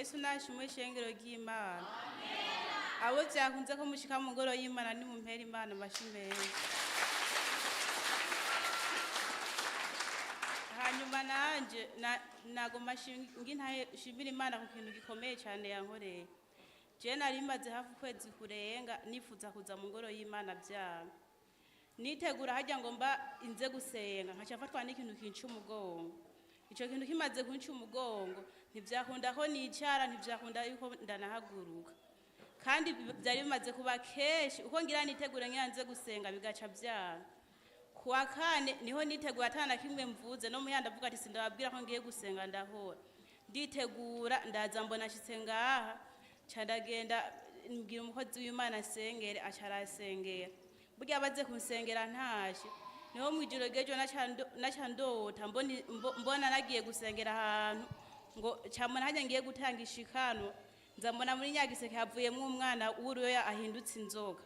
Yesu nashimwe, shengero ry'Imana. Abo byakunze ko mushika mu ngoro y'Imana, nimumpera Imana amashi meza. Hanyuma nanje nagoma nshimira Imana ku kintu gikomeye cyane yankoreye. Je nari maze hafi ukwezi kurenga nifuza kuza mu ngoro y'Imana, byanga. Nitegura hajya ngo mba inze gusenga, nkaca mfatwa n'ikintu kinca umugongo. Ico kintu kimaze kunca umugongo, ntivyakunda ko nicara, ntivyakunda yuko ndanahaguruka. Kandi byari bimaze kuba kenshi, uko ngira nitegura ngira nze gusenga, bigaca vyanga. Kuwa kane niho nitegura atana kimwe mvuze no muhanda, ndavuga ati sindababwira ko ngiye gusenga, ndahora nditegura, ndaza mbona nshitse ngaha. Nca ndagenda mbwira umukozi w'Imana asengere, aca arasengera. Burya baze kunsengera ntashe, niho mwijoro rw'ejo naca ndota mbona nagiye gusengera ahantu, ngo camona hajya ngiye gutanga ishikanwa, nza mbona muri nyagiseke havuyemwo umwana w'uruyoya ahindutse inzoka.